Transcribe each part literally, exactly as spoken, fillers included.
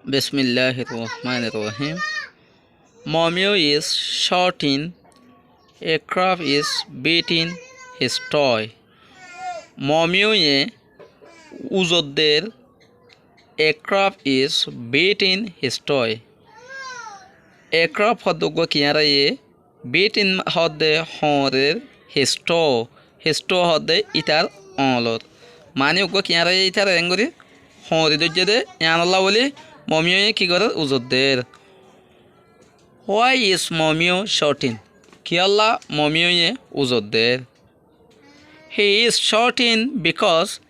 Bismillahir Rahmanir Rahim. Momio is shouting, a crab is biting his toe. Momio ye uzor der, a crab is biting his toe. A crab hoódde uggwá kiáñra ye, biting hoódde hoóñrer, his toe, his toe hoódde ítar oñlor. Maní uggwá kiáñra ye ítare enggóri hoóñri dóijje dé, yiánolla bóli Momio ye ki gorér, uzor der. Why is Momio shouting? Kiyólla Momio ye uzor der? He is shouting because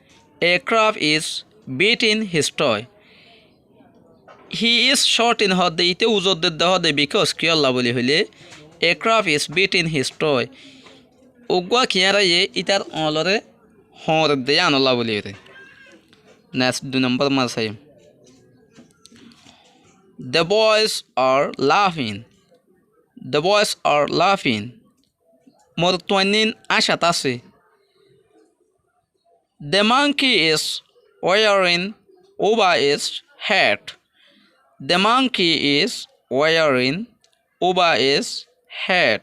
a crab is biting his toe. He is shouting hoódde íte uzor der dé hoódde because kiyólla bóli hoilé a crab is biting his toe. Uggwá kiáñra ye ítar oñlore hoóñrer dé yiánolla bóli hoóde. Next dui nombor mara saiyum. The boys are laughing. The boys are laughing. Morotfuainnín áñcat asé. The monkey is wearing over its head. The monkey is wearing over its head.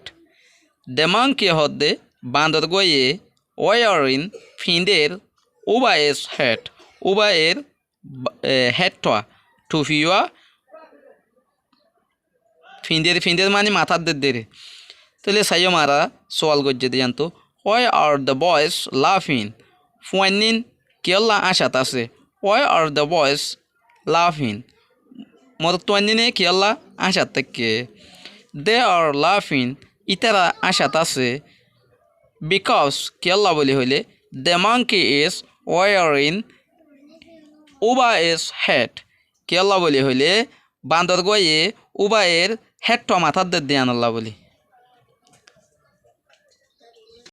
The monkey hoódde bandor uggwá ye wearing fiñdér over its head. Over er ba-, e, head tua, tufi uwá fiñdér, fiñdér maní matát der dé. Tóile saiyó mara sual goijjé dé yiántu. Why are the boys laughing? Fuainnín kiyólla áñcat asé? Why are the boys laughing? Morotfuainníne kiyólla áñcat táikke? They are laughing, ítara áñcat asé. Because, kiyólla bóli hoilé, the monkey is wearing over its head. Kiyólla bóli hoilé, bandor uggwá ye over er head tua matát der dé yiánolla bóli.